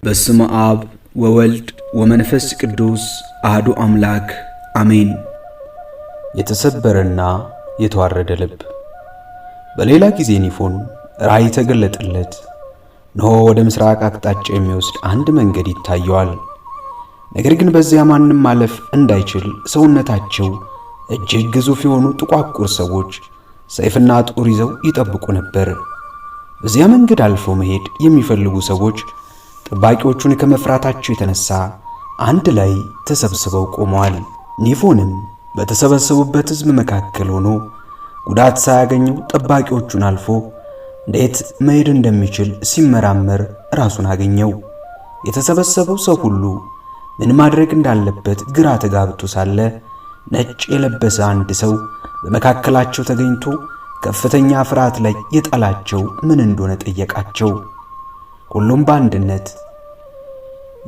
በስመ አብ ወወልድ ወመንፈስ ቅዱስ አህዱ አምላክ አሜን። የተሰበረና የተዋረደ ልብ። በሌላ ጊዜ ኒፎን ራእይ ተገለጠለት። እነሆ ወደ ምስራቅ አቅጣጫ የሚወስድ አንድ መንገድ ይታየዋል። ነገር ግን በዚያ ማንም ማለፍ እንዳይችል ሰውነታቸው እጅግ ግዙፍ የሆኑ ጥቋቁር ሰዎች ሰይፍና ጦር ይዘው ይጠብቁ ነበር። በዚያ መንገድ አልፈው መሄድ የሚፈልጉ ሰዎች ጠባቂዎቹን ከመፍራታቸው የተነሳ አንድ ላይ ተሰብስበው ቆመዋል። ኒፎንም በተሰበሰቡበት ሕዝብ መካከል ሆኖ ጉዳት ሳያገኘው ጠባቂዎቹን አልፎ እንዴት መሄድ እንደሚችል ሲመራመር ራሱን አገኘው። የተሰበሰበው ሰው ሁሉ ምን ማድረግ እንዳለበት ግራ ተጋብቶ ሳለ ነጭ የለበሰ አንድ ሰው በመካከላቸው ተገኝቶ ከፍተኛ ፍርሃት ላይ የጣላቸው ምን እንደሆነ ጠየቃቸው። ሁሉም በአንድነት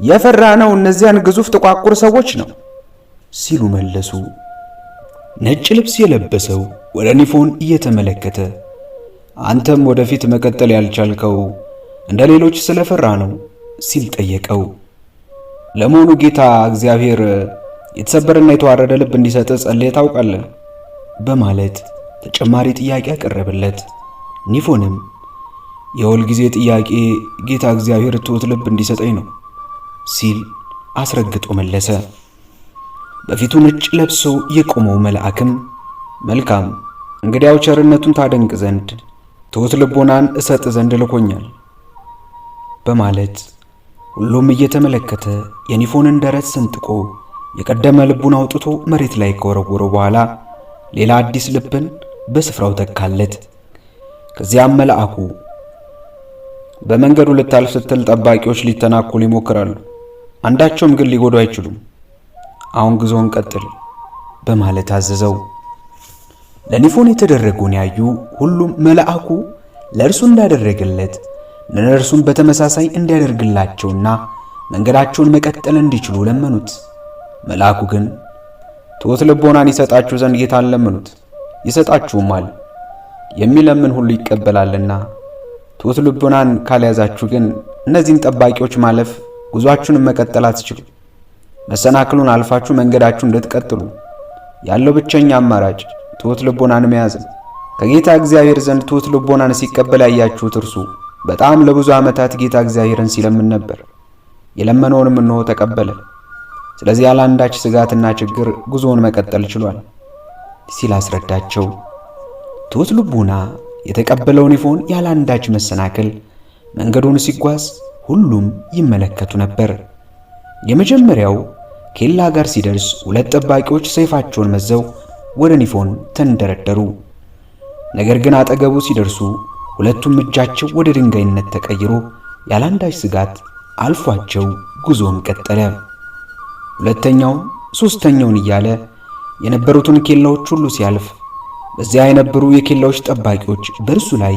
የፈራነው እነዚያን ግዙፍ ጥቋቁር ሰዎች ነው ሲሉ መለሱ። ነጭ ልብስ የለበሰው ወደ ኒፎን እየተመለከተ አንተም ወደፊት መቀጠል ያልቻልከው እንደ ሌሎች ስለፈራ ነው ሲል ጠየቀው። ለመሆኑ ጌታ እግዚአብሔር የተሰበረና የተዋረደ ልብ እንዲሰጥ ጸልየህ ታውቃለህ? በማለት ተጨማሪ ጥያቄ አቀረበለት። ኒፎንም የሁል ጊዜ ጥያቄ ጌታ እግዚአብሔር ትሑት ልብ እንዲሰጠኝ ነው ሲል አስረግጦ መለሰ። በፊቱ ነጭ ለብሶ የቆመው መልአክም መልካም፣ እንግዲያው ቸርነቱን ታደንቅ ዘንድ ትሑት ልቦናን እሰጥ ዘንድ ልኮኛል በማለት ሁሉም እየተመለከተ የኒፎንን ደረት ሰንጥቆ የቀደመ ልቡን አውጥቶ መሬት ላይ ከወረወረው በኋላ ሌላ አዲስ ልብን በስፍራው ተካለት። ከዚያም መልአኩ በመንገዱ ልታልፍ ስትል ጠባቂዎች ሊተናኮሉ ይሞክራሉ፣ አንዳቸውም ግን ሊጎዱ አይችሉም። አሁን ጉዞን ቀጥል በማለት አዘዘው። ለኒፎን የተደረገውን ያዩ ሁሉም መልአኩ ለእርሱ እንዳደረገለት ለእነርሱም በተመሳሳይ እንዲያደርግላቸውና መንገዳቸውን መቀጠል እንዲችሉ ለመኑት። መልአኩ ግን ትሑት ልቦናን ይሰጣችሁ ዘንድ ጌታን ለምኑት፣ ይሰጣችሁማል፣ የሚለምን ሁሉ ይቀበላልና። ትሑት ልቦናን ካልያዛችሁ ግን እነዚህን ጠባቂዎች ማለፍ ጉዟችሁንም መቀጠል አትችሉ። መሰናክሉን አልፋችሁ መንገዳችሁን እንድትቀጥሉ ያለው ብቸኛ አማራጭ ትሑት ልቦናን መያዝ ነው። ከጌታ እግዚአብሔር ዘንድ ትሑት ልቦናን ሲቀበል ያያችሁት እርሱ በጣም ለብዙ ዓመታት ጌታ እግዚአብሔርን ሲለምን ነበር። የለመነውንም እነሆ ተቀበለ። ስለዚህ ያለ አንዳች ስጋትና ችግር ጉዞውን መቀጠል ችሏል ሲል አስረዳቸው። ትሑት ልቦና የተቀበለው ኒፎን ያለ አንዳች መሰናክል መንገዱን ሲጓዝ ሁሉም ይመለከቱ ነበር። የመጀመሪያው ኬላ ጋር ሲደርስ ሁለት ጠባቂዎች ሰይፋቸውን መዘው ወደ ኒፎን ተንደረደሩ። ነገር ግን አጠገቡ ሲደርሱ ሁለቱም እጃቸው ወደ ድንጋይነት ተቀይሮ ያለአንዳች ስጋት አልፏቸው ጉዞውን ቀጠለ። ሁለተኛውን፣ ሶስተኛውን እያለ የነበሩትን ኬላዎች ሁሉ ሲያልፍ በዚያ የነበሩ የኬላዎች ጠባቂዎች በእርሱ ላይ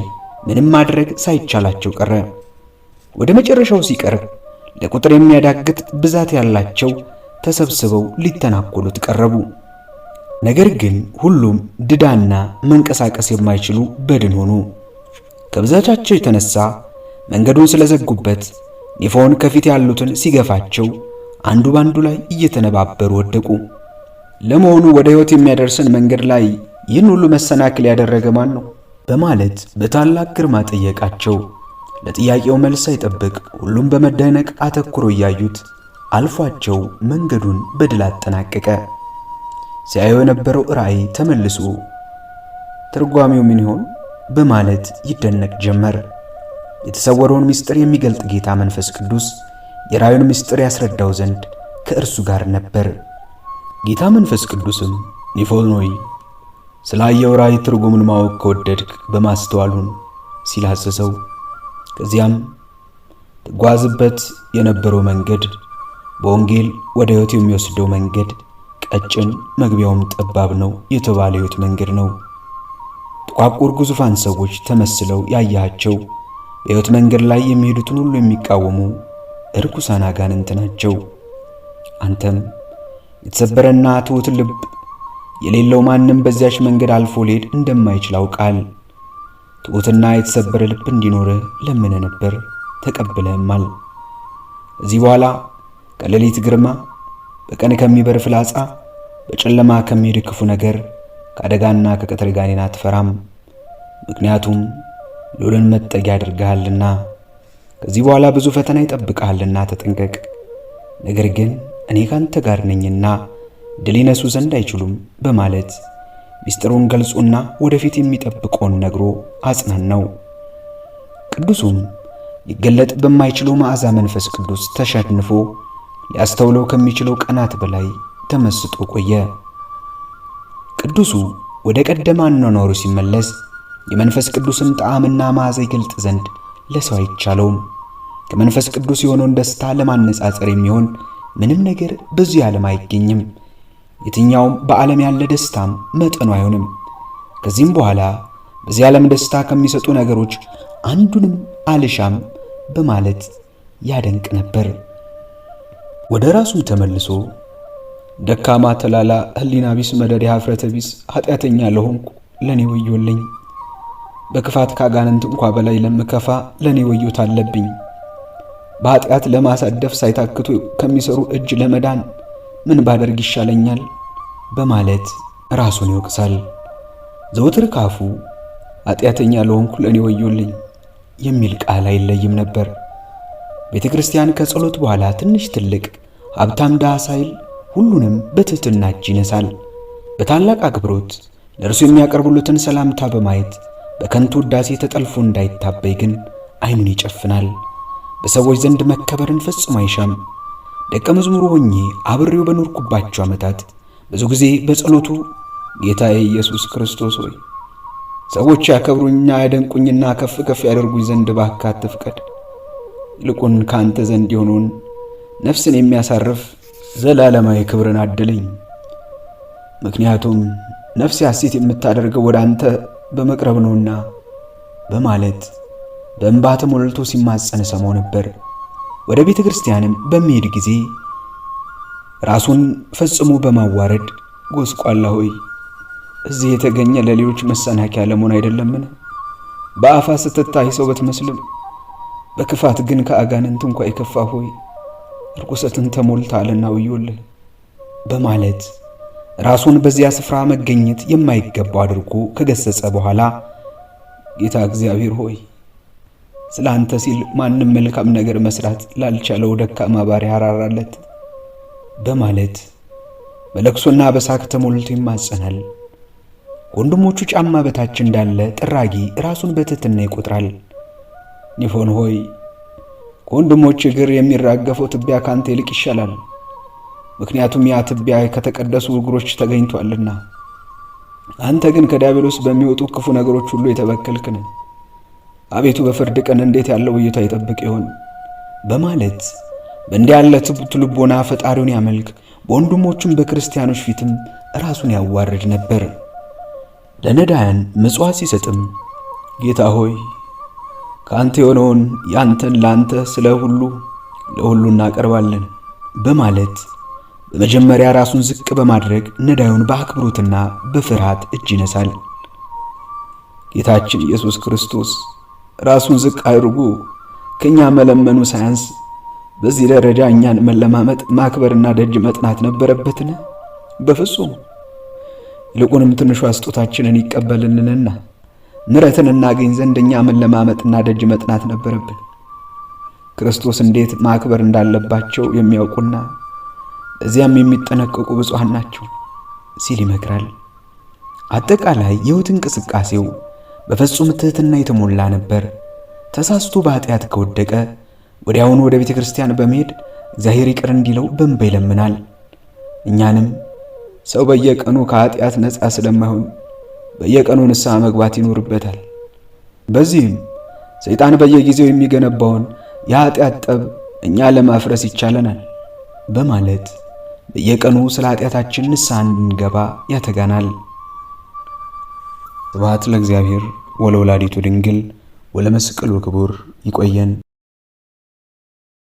ምንም ማድረግ ሳይቻላቸው ቀረ። ወደ መጨረሻው ሲቀርብ ለቁጥር የሚያዳግት ብዛት ያላቸው ተሰብስበው ሊተናኮሉት ቀረቡ። ነገር ግን ሁሉም ድዳና መንቀሳቀስ የማይችሉ በድን ሆኑ። ከብዛታቸው የተነሳ መንገዱን ስለዘጉበት ኒፎን ከፊት ያሉትን ሲገፋቸው አንዱ ባንዱ ላይ እየተነባበሩ ወደቁ። ለመሆኑ ወደ ሕይወት የሚያደርስን መንገድ ላይ ይህን ሁሉ መሰናክል ያደረገ ማን ነው? በማለት በታላቅ ግርማ ጠየቃቸው። ለጥያቄው መልስ ሳይጠብቅ ሁሉም በመደነቅ አተኩሮ እያዩት አልፏቸው መንገዱን በድል አጠናቀቀ። ሲያየው የነበረው ራእይ ተመልሶ ትርጓሜው ምን ይሆን በማለት ይደነቅ ጀመር። የተሰወረውን ምስጢር የሚገልጥ ጌታ መንፈስ ቅዱስ የራእዩን ምስጢር ያስረዳው ዘንድ ከእርሱ ጋር ነበር። ጌታ መንፈስ ቅዱስም ኒፎን ሆይ፣ ስላየው ራእይ ትርጉምን ማወቅ ከወደድክ በማስተዋል ሁን ሲል አዘዘው። ከዚያም ትጓዝበት የነበረው መንገድ በወንጌል ወደ ሕይወት የሚወስደው መንገድ ቀጭን መግቢያውም ጠባብ ነው የተባለ ሕይወት መንገድ ነው። ጥቋቁር ግዙፋን ሰዎች ተመስለው ያያቸው በሕይወት መንገድ ላይ የሚሄዱትን ሁሉ የሚቃወሙ እርኩሳን አጋንንት ናቸው። አንተም የተሰበረና ትሑት ልብ የሌለው ማንም በዚያች መንገድ አልፎ ሊሄድ እንደማይችል አውቃል። ትሑትና የተሰበረ ልብ እንዲኖርህ ለምነ ነበር፣ ተቀብለህማል። ከዚህ በኋላ ከሌሊት ግርማ፣ በቀን ከሚበር ፍላጻ፣ በጨለማ ከሚሄድ ክፉ ነገር፣ ከአደጋና ከቀትር ጋኔን አትፈራም። ምክንያቱም ልዑልን መጠጊያ አድርገሃልና። ከዚህ በኋላ ብዙ ፈተና ይጠብቅሃልና ተጠንቀቅ። ነገር ግን እኔ ካንተ ጋር ነኝና ድል ይነሱ ዘንድ አይችሉም በማለት ሚስጥሩን ገልጾና ወደፊት የሚጠብቀውን ነግሮ አጽናናው። ቅዱሱም ሊገለጥ በማይችለው መዓዛ መንፈስ ቅዱስ ተሸንፎ ሊያስተውለው ከሚችለው ቀናት በላይ ተመስጦ ቆየ። ቅዱሱ ወደ ቀደመ አኗኗሩ ሲመለስ የመንፈስ ቅዱስን ጣዕምና መዓዛ ይገልጥ ዘንድ ለሰው አይቻለውም። ከመንፈስ ቅዱስ የሆነውን ደስታ ለማነጻጸር የሚሆን ምንም ነገር በዚህ ዓለም አይገኝም። የትኛውም በዓለም ያለ ደስታም መጠኑ አይሆንም። ከዚህም በኋላ በዚህ ዓለም ደስታ ከሚሰጡ ነገሮች አንዱንም አልሻም በማለት ያደንቅ ነበር። ወደ ራሱም ተመልሶ ደካማ፣ ተላላ፣ ሕሊና ቢስ፣ መደዴ፣ ኀፍረተ ቢስ፣ ኃጢአተኛ ለሆንኩ ለእኔ ወዮልኝ። በክፋት ካጋንንት እንኳ በላይ ለምከፋ ለእኔ ወዮት አለብኝ። በኃጢአት ለማሳደፍ ሳይታክቱ ከሚሰሩ እጅ ለመዳን ምን ባደርግ ይሻለኛል? በማለት ራሱን ይወቅሳል። ዘወትር ካፉ ኃጢአተኛ ለሆንኩ ለእኔ ወዮልኝ የሚል ቃል አይለይም ነበር። ቤተ ክርስቲያን ከጸሎት በኋላ ትንሽ ትልቅ፣ ሀብታም ድሃ ሳይል ሁሉንም በትሕትና እጅ ይነሳል። በታላቅ አክብሮት ለእርሱ የሚያቀርቡለትን ሰላምታ በማየት በከንቱ ውዳሴ ተጠልፎ እንዳይታበይ ግን ዓይኑን ይጨፍናል። በሰዎች ዘንድ መከበርን ፈጽሞ አይሻም። ደቀ መዝሙሩ ሆኜ አብሬው በኖርኩባቸው ዓመታት ብዙ ጊዜ በጸሎቱ ጌታዬ ኢየሱስ ክርስቶስ ሆይ ሰዎች ያከብሩኝና ያደንቁኝና ከፍ ከፍ ያደርጉኝ ዘንድ እባክህ አትፍቀድ። ይልቁን ከአንተ ዘንድ የሆነውን ነፍስን የሚያሳርፍ ዘላለማዊ ክብርን አድለኝ። ምክንያቱም ነፍሴ ሐሴት የምታደርገው ወደ አንተ በመቅረብ ነውና በማለት በእንባ ተሞልቶ ሲማጸን ሰማው ነበር። ወደ ቤተ ክርስቲያንም በሚሄድ ጊዜ ራሱን ፈጽሞ በማዋረድ ጎስቋላ ሆይ እዚህ የተገኘ ለሌሎች መሰናከያ ለመሆን አይደለምን? በአፋ ስትታይ ሰው ብትመስልም በክፋት ግን ከአጋንንት እንኳ የከፋ ሆይ ርኩሰትን ተሞልተሃልና ወዮልህ በማለት ራሱን በዚያ ስፍራ መገኘት የማይገባው አድርጎ ከገሰጸ በኋላ ጌታ እግዚአብሔር ሆይ ስለ አንተ ሲል ማንም መልካም ነገር መስራት ላልቻለው ደካማ ባሪያ አራራለት በማለት በለቅሶና በሳቅ ተሞልቶ ይማጸናል። ከወንድሞቹ ጫማ በታች እንዳለ ጥራጊ ራሱን በትሕትና ይቆጥራል። ኒፎን ሆይ ከወንድሞች እግር የሚራገፈው ትቢያ ካንተ ይልቅ ይሻላል፣ ምክንያቱም ያ ትቢያ ከተቀደሱ እግሮች ተገኝቷልና። አንተ ግን ከዲያብሎስ በሚወጡ ክፉ ነገሮች ሁሉ የተበከልክ ነህ። አቤቱ በፍርድ ቀን እንዴት ያለው ወዮታ ይጠብቅ ይሆን በማለት በእንዲህ ያለ ትሑት ልቦና ፈጣሪውን ያመልክ፣ በወንድሞቹም በክርስቲያኖች ፊትም ራሱን ያዋርድ ነበር። ለነዳያን ምጽዋት ሲሰጥም ጌታ ሆይ ከአንተ የሆነውን ያንተን ለአንተ ስለ ሁሉ ለሁሉ እናቀርባለን በማለት በመጀመሪያ ራሱን ዝቅ በማድረግ ነዳዩን በአክብሮትና በፍርሃት እጅ ይነሳል። ጌታችን ኢየሱስ ክርስቶስ ራሱን ዝቅ አድርጎ ከኛ መለመኑ ሳያንስ በዚህ ደረጃ እኛን መለማመጥ ማክበርና ደጅ መጥናት ነበረበትን? በፍጹም። ይልቁንም ትንሿ ስጦታችንን ይቀበልንና ምሕረትን እናገኝ ዘንድ እኛ መለማመጥና ደጅ መጥናት ነበረብን። ክርስቶስ እንዴት ማክበር እንዳለባቸው የሚያውቁና በዚያም የሚጠነቀቁ ብፁዓን ናቸው ሲል ይመክራል። አጠቃላይ የሕይወት እንቅስቃሴው በፍጹም ትሕትና የተሞላ ነበር። ተሳስቶ በኃጢአት ከወደቀ ወዲያውኑ ወደ ቤተ ክርስቲያን በመሄድ እግዚአብሔር ይቅር እንዲለው በእንባ ይለምናል። እኛንም ሰው በየቀኑ ከኃጢአት ነፃ ስለማይሆን በየቀኑ ንስሐ መግባት ይኖርበታል። በዚህም ሰይጣን በየጊዜው የሚገነባውን የኃጢአት ጠብ እኛ ለማፍረስ ይቻለናል በማለት በየቀኑ ስለ ኃጢአታችን ንስሐ እንድንገባ ያተጋናል። ስብሐት ለእግዚአብሔር ወለወላዲቱ ድንግል ወለመስቀሉ ክቡር። ይቆየን።